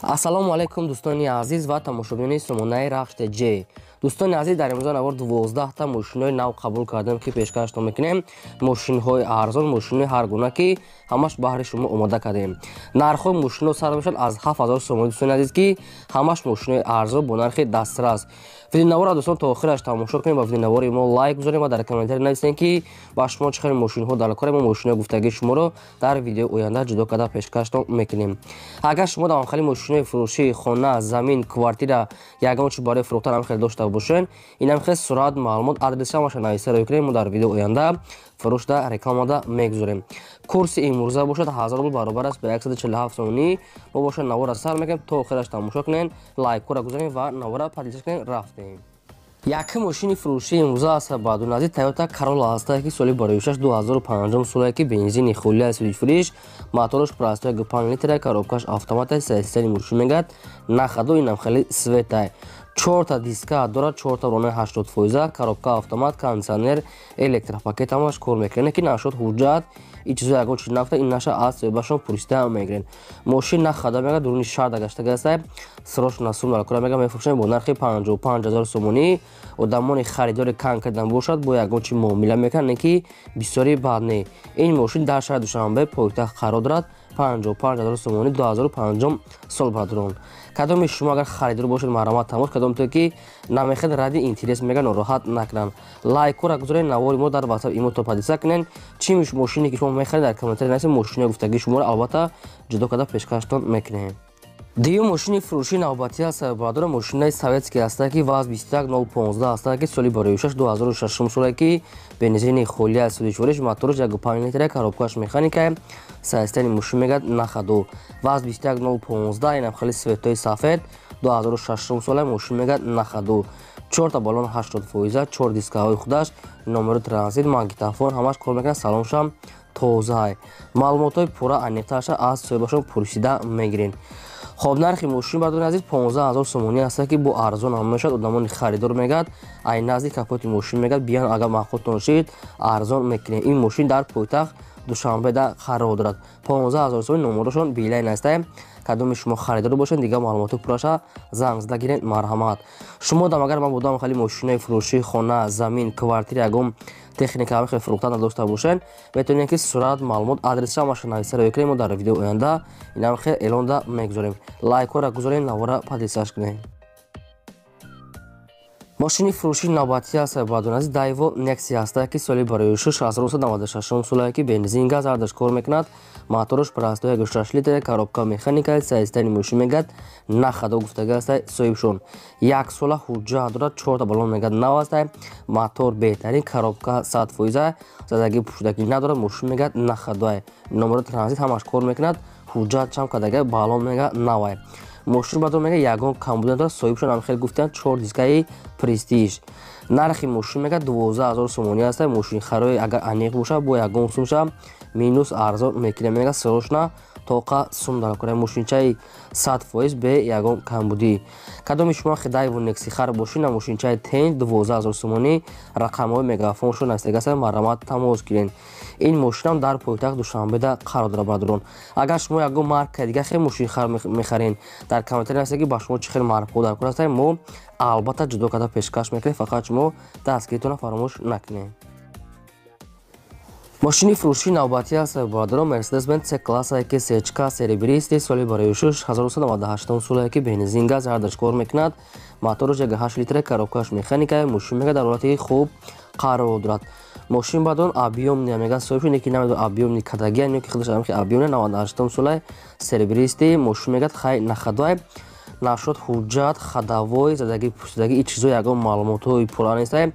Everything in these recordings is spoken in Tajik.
Ассалому алайкум, дӯстони азиз ва тамошобинони сомонаи Рахш ТЖ. Дӯстони азиз, дар имрӯза навор 12та мошинҳои нав қабул кардем, ки пешкаштон мекунем. Мошинҳои арзон, мошинҳои ҳар гуна, ки ҳамаш баҳри шумо омода кардем. Нархҳои мошинҳо сар мешавад аз 7000 сомонӣ, дӯстони азиз, ки ҳамаш мошинҳои арзон бо нархи дастрас. Видеонаворро, дӯстон, то охираш тамошо кунем ва видеонавори мо лайк гузорем ва дар комментарий нависем, ки ба шумо чӣ хел мошинҳо дар кор. Мо мошинҳои гуфтагии шуморо дар видеои оянда ҷудо карда пешкаштон мекунем. Агар шумо дар ҳамхели мошинҳои фурӯшии хона, замин, квартира, ягон чи барои фурӯхтан ҳам хел дошта бошед, инам хел сурат, маълумот, адрес ҳамаша нависта рӯй кунем, мо дар видеои оянда фурӯшда, рекламада мегузорем. Курси имрӯза бошад 1000 рубл, баробар аст ба 147 сомонӣ. Мо бошад навора сар мекунем, то охираш тамошо кунед, лайкҳоро гузорем ва навора поделиться кунед. Рафтем. Якум мошини фурӯшии имрӯза аст, баъдунази Toyota Corolla ҳастае, ки соли бароишаш 2005 солае, ки бензини холӣ аст, фурӯш, мотораш простой 5 литра, коробкаш автомат, системи мошин мегӯяд на ходу, инам хеле светай. Чорта диска дорад, чорта ронаи 80%, коробка автомат, кондиционер, электропакет ҳамаш кор мекунад, ки нашуд ҳуҷҷат и чизо ягон чиз нафта, ин наша аз соҳибашон пурсида мегирен. Мошин на хода мега, дуруни шаҳр гаштага аста, срош насум дар кора мега, мефурӯшем бо нархи 55 000 сомонӣ. Одамони харидори кан кардан бошад, бо ягон чи муомила мекунанд, не ки бисёри бад не. Ин мошин дар шаҳри Душанбе, пойтахт қарор дорад. 55 000 сомонӣ, 2005 сол. Бародарон, кадоми шумо агар харидор бошед, марҳамат, тамос. Кадомто ки намехед, ради интерес мега, нороҳат накунанд. Лайкҳоро гузоред, навори мо дар WhatsApp, имо то поделиться кунед. Чӣ мошине ки шумо мехаред, дар комментарий нависед. Мошинои гуфтагии шуморо албатта ҷудо карда пешкаштон мекунем. Дуюм мошини фурӯшии навбатӣ аст, бародарон, мошинаи советский ҳастае, ки ВАЗ 21015 ҳастае, ки соли бароишаш 2006 солае, ки бензини холӣ аст, судишвориш, мотораш 1,5 литра, коробкаш механика, состояние мошин мегӯяд на ходу. ВАЗ 21015, инам хеле светои сафед, 2006 сола, мошин мегӯяд на ходу, чорта баллон 80%, чор дискаҳои худаш, номери транзит, магнитофон ҳамаш кор мекунад, салоншам тозаай. Маълумотҳои пурра, аниқтарша аз соҳибашон пурсида мегирем. Хоб, нархи мошин, бардони азиз, 15 000 сомонӣ аста, ки бо арзон ҳам мешавад. Одамони харидор мегӯяд, ай назди капоти мошин мегӯяд биян, агар маъқултон шид, арзон мекунем. Ин мошин дар пойтахт Душанбеда қарор дорад. 15 000 сомонӣ, номерошон Билайн аста. Кадоми шумо харидор бошед, дигар маълумоти пурраша занг зада гиред, марҳамат. Шумо дам агар ман будам, хеле мошинои фурӯшии хона, замин, квартира, ягон техника ҳам хеле фурӯхта надошта бошед, метавонед, ки сурат, маълумот, адреса ҳамаша нависта рӯй кунем, мо дар видеои оянда инам хел эълонда мегузорем. Лайкҳоро гузорем, навора поделиться кунем. Мошини фурӯшии навбатӣ аст, баъдунази Дайво Некси ҳастае, ки соли бароишаш 1996 солае, ки бензин, газ ҳардаш кор мекунад, мотораш простой 6 литр, коробка механика, состояние мошин мегӯяд на ходу гуфтага аста соҳибшон. Як сола ҳуҷҷат дорад, чорта баллон мегӯяд нав аста, мотор беҳтарин, коробка 100%, задагӣ пӯшидагӣ надорад, мошин мегӯяд на ходуай, номери транзит ҳамаш кор мекунад, ҳуҷҷат чам кардага, баллон мегӯяд навай. Мошин бадор мега ягон камбуд надорад, соҳибшон ҳам хел гуфтанд, чор дискаи Престиж. Нархи мошин мега 12 000 сомонӣ аста. Мошин харои агар аниқ бошад, бо ягон сумша минус арзон мекунем, мега срочно тоқа сум дар кора. Мошинчаи 100% бе ягон камбудӣ. Кадоми шумо Дайво Некси хар бошед, на мошинчаи тен, 12 000 сомонӣ, рақамҳои мегафоншон настегаса, марҳамат, тамос гиред. Ин мошинам дар пойтахт Душанбеда қарор дорад. Бародарон, агар шумо ягон марка дига хел мошин мехаред, дар комментарий нависед, ки ба шумо чӣ хел маркҳо дар кор ҳастанд, мо албатта ҷудо карда пешкаш мекунем. Фақат шумо дастгиритонро фаромӯш накунед. Мошини фурӯшии навбатӣ аст, бародарон, Мерседес Бенз С класса, ки сечка серебристый, соли бароишуш 1998 солае, ки бензин, газ ҳардаш кор мекунад, мотораш 1,8 литра, коробкаш механика, мошин мега дар ҳолати хуб қарор дорад. Мошин баъдон объёмный мега соҳиб, ки намедонам объёмный кадагия ё ки худаш ки объёмный. 98 солае, серебристый, мошин мегӯяд хай на ходуай. Нашуд ҳуҷҷат, ходовой, задагӣ пӯсидагӣ, ин чизо ягон маълумотҳои пурра нестае.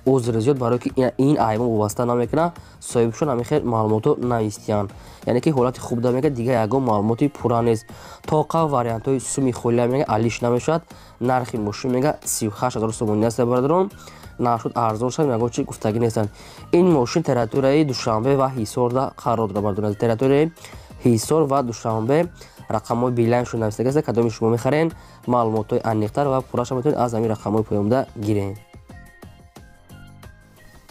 Узри зиёд, барое ки ин айбон вобаста намекунад, соҳибшон ҳамин хел маълумотро навистиянд, яъне ки ҳолати хуб да мега, дигар ягон маълумоти пурра нест. Тоқа вариантҳои суми холия мега алиш намешавад. Нархи мошин мега 38 000 сомонӣ аст. Бародарон, нашуд арзон шавад, ягон чи гуфтагӣ нестанд. Ин мошин территорияи Душанбе ва Ҳисорда қарор дорад. Бародарон, территорияи Ҳисор ва Душанбе, рақамҳои Билайншон навистага аст. Кадоми шумо мехарен, маълумотҳои аниқтар ва пурраша метавонед аз ҳамин рақамҳои поёнда гиред.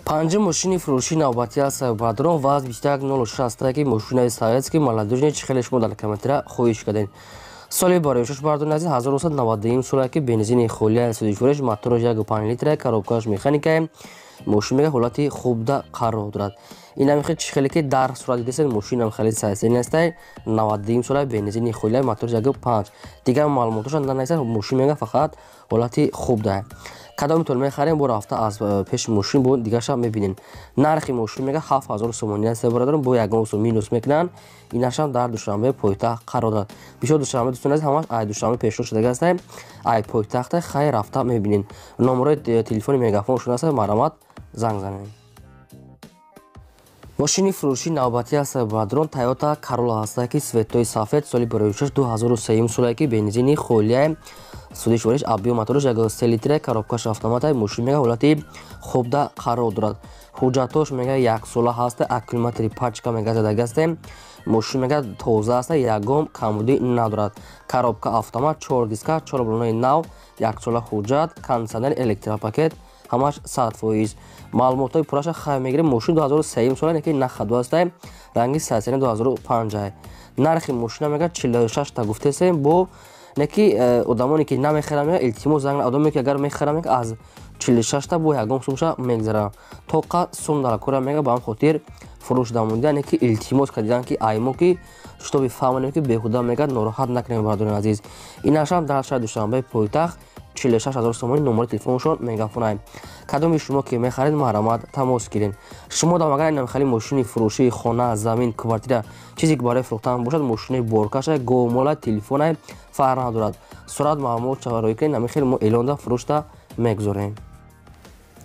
Панҷум мошини фурӯшии навбатӣ аст, бародарон, ВАЗ 2106 ки мошинаи советский молодёжный, чӣ хеле шумо дар комментария хоҳиш кардед. Соли барои бардони азиз 1991 сола ки бензини холия судишвориш, мотораш 1,5 литра, коробкаш механика. Мошин мега ҳолати хубда қарор дорад. Ин ҳам чӣ хеле ки дар сурат дидесед, мошинам хеле сайсени ҳастай. 91 сола, бензини холия, мотораш 1,5. Дигар маълумотоша нанависад. Мошин мега фақат ҳолати хуб да. Кадомитон мехарем, бо рафта аз пеши мошин бо дигарша мебинем. Нархи мошин мега 7000 сомонӣ аст, бародарам, бо ягон сум минус мекунанд. Инашам дар Душанбе пойтахт қарор дорад. Бисёр Душанбе, дӯстони азиз, ҳамаш ай Душанбе пешниҳод шудага аст, ай пойтахта. Хайр, рафта мебинем. Номерои телефони мегафон шуда аст, марҳамат, занг занед. Мошини фурӯшии навбатӣ аст, бародарон, Тойота Карола ҳаста ки цветои сафед, соли 2006, 2003 солае ки бензини холия, судишвориш, объём мотораш 1,3 литра, коробкаш автомата. Мошин мега ҳолати хубда қарор дорад. Ҳуҷҷатош мега яксола ҳаста, аккумулятори пачка мега задаги ҳаста. Мошин мега тоза аста, ягон камбудӣ надорад. Коробка автомат, чор диска, чор балонаи нав, яксола ҳуҷҷат, кондитсионер, электропакет, ҳамаш 100%. Маълумотҳои пурраша хай мегирем. Мошин 2003 сола, неки нахаду ҳаста, ранги сайсани 2005. Нархи мошина мега 46 та гуфтесем, бо неки одамоне ки намехарам, мега илтимос занг. Одаме ки агар мехарам, мега аз 46 та бо ягон сумша мегзарам, тоқа сум даракора. Мега ба ҳам хотир фурӯш дамонда, неки илтимос кардидан ки аймо ки шутоби фаҳмонем ки беҳуда мега нороҳат накунем. Бародарони азиз, инашам дар шаҳри Душанбе пойтахт, 46 ҳазор сомонӣ. Номери телефоншон мегафонай. Кадоми шумо ки мехаред, марҳамат, тамос гиред. Шумо дам агар инам хеле мошини фурӯшии хона, замин, квартира, чизе ки барои фурӯхтан бошад, мошини боркаша, говмола, телефона, фарқ надорад, сурат, маълумот чароӣ кунед, ҳамин хел мо эълонда фурӯшта мегузорем.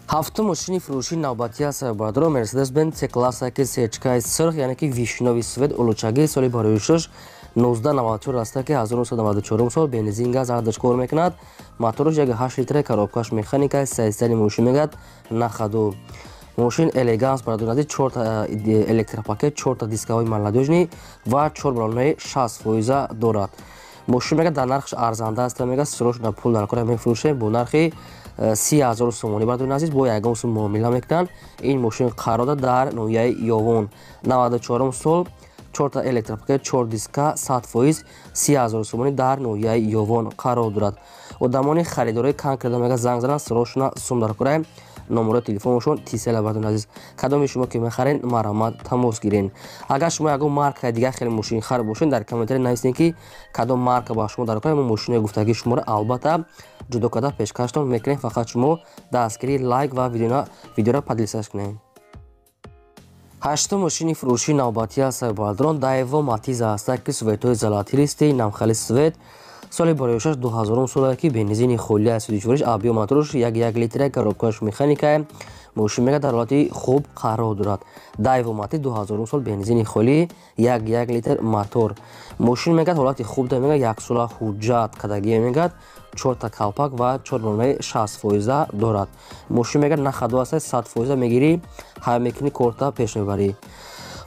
Ҳафтум мошини фурӯшии навбатӣ аст, бародарон, Мерседес Бенз С класса ки сечкаи сирх, яъне ки вишнёвый цвет, улучаги, соли барои шуш 1994 аста ки 1994 сол, бензин, газ ҳардаш кор мекунад. Мотораш 1,8 литра, коробкаш механика, сайсани мошин мегӯяд на ходу. Мошин элеганс, бародарон азиз, чорта электропакет, чорта дискаҳои молодёжный ва чор балонаи 60% дорад. Мошин мега дар нархш арзанда аст, мега срочно пул дар кора мефурӯшем бо нархи 30 000 сомонӣ. Бародарони азиз, бо ягон сум муомила мекунанд. Ин мошин қарор дорад дар ноҳияи Ёвон, 94 сол, чорта электропакет, чор диска, 100%, 30 000 сомонӣ, дар ноҳияи Ёвон қарор дорад. Одамони харидорои кан карда мега занг зананд, срочно сум дар кора. Номерои телефоншон тисела. Бародарони азиз, кадоми шумо ки мехаред, марҳамат, тамос гиред. Агар шумо ягон маркаи дигар хеле мошинхар бошед, дар комментария нависед ки кадом марка ба шумо дар кора. Мо мошинои гуфтагии шуморо албатта ҷудо карда пешкаштон мекунем. Фақат шумо дастгирии лайк ва видеоро поделиться кунед. Ҳаштум мошини фурӯшии навбатӣ аст, бародарон, Дайво Матиза ҳаста ки цветои золотистый, намхали цвет, соли барои 2000 сола ки бензини холия, судишвориш, объём мотораш 1,1 литра, коробкаш механика. Мошин мега дар ҳолати хуб қарор дорад. Дайво Матиз, 2000 сол, бензини холӣ, 1,1 литр мотор. Мошин мегӯяд ҳолати хуб да, мега яксола ҳуҷҷат кардагие, мегӯяд чорта калпак ва чор балонаи 60% дорад. Мошин мегӯяд на ходу аст, 100%, мегирӣ, ҳай мекунӣ, корта пеш мебарӣ.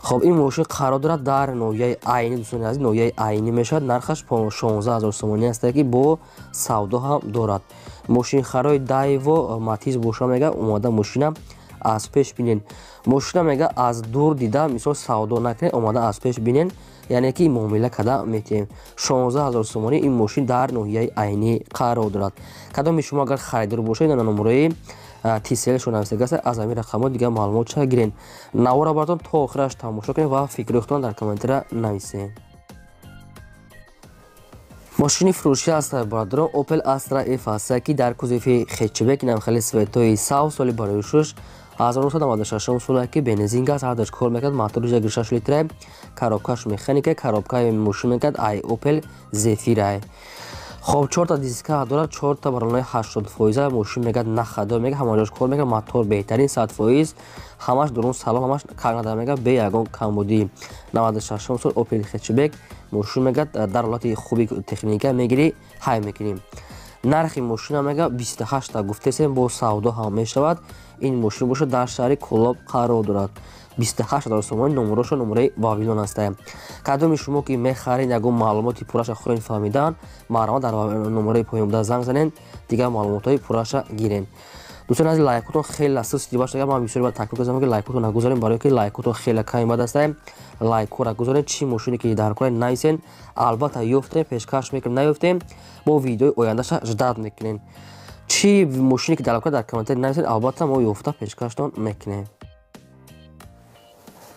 Хоб, ин мошин қарор дорад дар ноҳияи Айнӣ, дӯстони азиз, ноҳияи Айнӣ мешавад. Нархаш 16 000 сомонӣ аст ки бо савдо ҳам дорад. Мошинхарои Дайво Матиз боша, мега омада мошина аз пеш бинен. Мошина мега аз дур дида мисол савдо накунед, омада аз пеш бинен, яъне ки муомила карда метиҳем. 16 000 сомонӣ, ин мошин дар ноҳияи Айнӣ қарор дорад. Кадоми шумо агар харидор бошед, на номерои тиселшо нависдага аст, аз ҳамин рақамҳо дигар маълумот ча гирен. Навора бартон то охираш тамошо кунед ва фикри худтон дар комментария нависед. Мошини фурӯшӣ аст, бародарон, Opel Astra F аст ки дар кузови хэтчбек, инам хеле цветои сав, соли барои шуш 1996 сола ки бензин, газ ҳардаш кор мекард, мотори 1,6 литра, коробкаш механика. Коробкаи мошин мекард ай Opel Zafira. Хоб, чорта диска дорад, чорта баронаи 80%. Мошин мегӯяд на ходу, мега ҳамаҷош кор мекард, мотор беҳтарин, 100%, ҳамаш дурун салом, ҳамаш кар надара, мега бе ягон камбудӣ. 96 сол Opel хэтчбек, мошин мегӯяд дар ҳолати хуби техника, мегирӣ, ҳай мекунӣ. Нархи мошина мега 28 та гуфтесем, бо савдо ҳам мешавад. Ин мошин бошад дар шаҳри Кӯлоб қарор дорад, 28 000 сомонӣ. Номерошо номерои Вавилон аста. Кадоми шумо ки мехаред, ягон маълумоти пурраша хоҳед фаҳмидан, марҳамат, дар номерои поёнбуда занг занед, дигар маълумотҳои пурраша гиред. Дӯстони азиз, лайкотон хеле суст бошад. Агар ман бисёр бад такрор кардам, ки лайкотон нагузорем, барои ки лайкотон хеле кам бад аст. Лайкҳоро гузорем, чӣ мошине ки дар кора нависен, албатта ёфтем, пешкаш мекунем, наёфтем, бо видеои ояндаша ждать мекунем. Чӣ мошине ки дар кора дар комментарий нависен, албатта мо ёфта пешкаштон мекунем.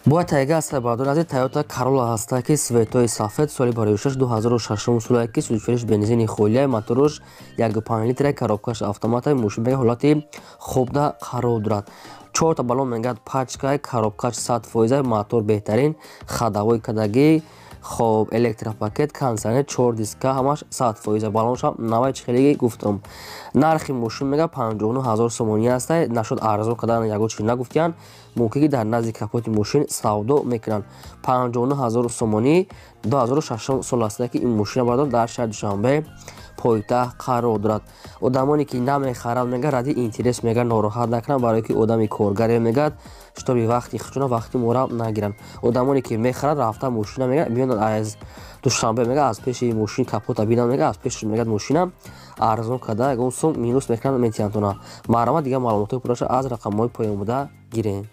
Бояд тайга аст, бародари азиз, Toyota Corolla ҳаста, ки цветои сафед, соли 2006 2006 соле, ки сӯзишвориш бензини холия, моторуш 1,5 литра, коробкаш автомата. Мошин мега ҳолати хубда қарор дорад. Чорта баллон мегӯяд пачкай, коробкаш 100%, мотор беҳтарин, ходовой кадагӣ. Хоб, электропакет, кондиционер, чор диска, ҳамаш 100%, баллоншам навай. Чихелиги гуфтам, нархи мошин мега 59 000 сомонӣ аста. Нашуд арзон кардан, ягон чиз нагуфтиянд, мумкин ки дар назди капоти мошин савдо мекунанд. 59 000 сомонӣ, 2006 сол аста, ки ин мошина, бардор, дар шаҳри Душанбе пойтахт қарор дорад. Одамоне ки намехаранд, мега ради интерес, мега нороҳат накунанд, барое ки одами коргаре, мегӯяд, чтобы вақти худшона, вақти мора нагиранд. Одамоне ки мехаранд, рафта мошина, мега меёнанд аз Душанбе, мега аз пеши мошин капота бинанд, мега аз пеши, мегӯяд, мошина арзон карда, ягон сум минус мекунанд, метиҳанд. Марҳамат, дигар маълумотҳои пурраша аз рақамҳои поён буда гирем.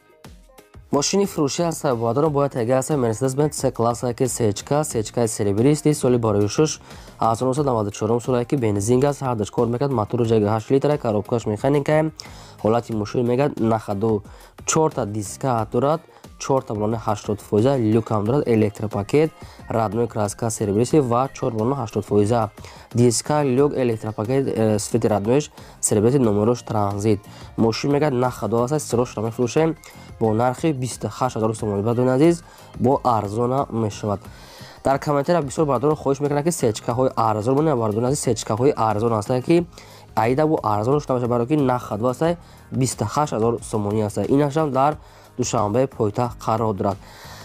Мошини фурӯшӣ аст, бародарон, бояд тега аст Мерседес Бенз С класса, ки сечка, сечкаи серебристый, соли 2006 1994 соле, ки бензин газ ҳардаш кор мекард, мотору 1,8 литра, коробкаш механика. Ҳолати мошин мегӯяд на ходу, чорта диска дорад, чорта баллони 80%, люкам дорад, электропакет, родной краска серебристый ва чор баллони 80%, диска, люк, электропакет, цвети родноиш серебристый, номерош транзит. Мошин мегӯяд на ходу аст, срочно мефурӯшем бо нархи 28 000 сомонӣ. Бародарони азиз, бо арзона мешавад. Дар комментария бисёр бародарон хоҳиш мекунанд, ки сечкаҳои арзон монем. Бародарони азиз, сечкаҳои арзон ҳастанд, ки аида бо арзонш намешавад, барои ки на ходу аст, 28 000 сомонӣ аст. Инашам дар Душанбе пойтахт қарор дорад.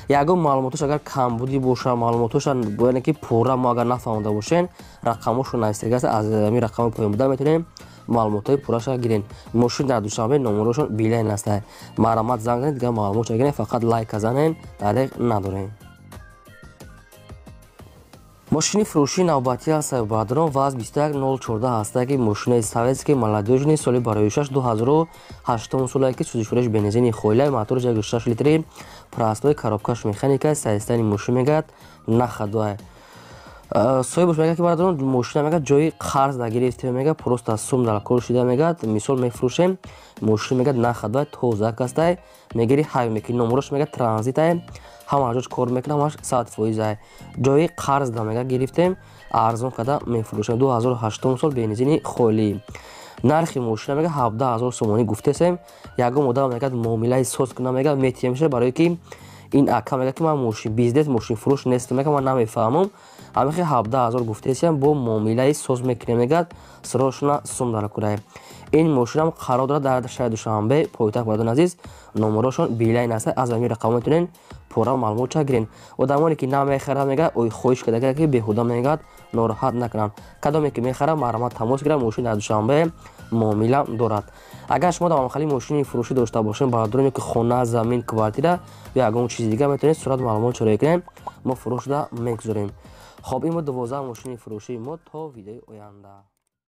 Ягон маълумотош агар камбудӣ боша, маълумотоша бояд ки пурра мо агар нафаҳмода бошем, рақамошро навистага аст, аз ҳамин рақами поён буда метавонем маълумотҳои пурраша гирем. Мошин дар Душанбе, номерошон Билайн аст. Марҳамат, занг занед, дигар маълумотша гирем. Фақат лайка занен, тариқ надорем. Мошини фурӯшии навбатӣ аст, бародарон, ВАЗ 21014 ҳаста, ки мошинаи советский, молодёжный, соли 2006 2008 соле, ки сӯзишвориш бензини холия, моторш 1,6 литри простой, коробкаш механика. Состояни мошин мегӯяд на ходу. Соҳибаш мегӯяд, ки бародарон, мошина, мегӯяд, ҷои қарз нагирифтем, мегӯяд, просто сум дар кор шида, мегӯяд, мисол мефурӯшем. Мошин мегӯяд на ходу, тозак астай, мегири ҳай мекунӣ. Номерош мегӯяд транзитай, ҳама ҷош кор мекунад, ҳамаш 100%. Ҷои қарз да, мегӯяд, гирифтем, арзон карда мефурӯшем. 2008 сол, бензини холӣ. Нархи мошина мегӯяд 17 000 сомонӣ гуфтесем. Ягон одам, мегӯяд, муомилаи соз кунам, мегӯяд, метиҳем, барое ки ин ака мегӯяд, ки ман мошин бизнес, мошинфурӯш нестам, мегӯяд, ман намефаҳмам. Ҳамихи 17 000 гуфтесиям, бо муомилаи соз мекунем, мегӯяд, срочно сум дар курае. Ин мошинам қарор дорад дар шаҳри Душанбе пойтахт. Бародарони азиз, номерошон Билайн аст, аз ҳамин рақам метавонед пурра маълумотша гирен. Одамоне ки намехарад, мегӯяд, хоҳиш карда, ки беҳуда, мегӯяд, нороҳат накунанд. Кадоме ки мехарад, марҳамат, тамос гирад. Мошин дар Душанбе, муомила дорад. Агар шумо дар мошини фурӯшӣ дошта бошед, бародароне, ки хона, замин, квартира ё ягон чизи дигар, метавонед сурат маълумот чораӣ кунем, мо фурӯшда мегузорем. Хоб, ин буд 12 мошини фурӯшии мо. То видеои оянда.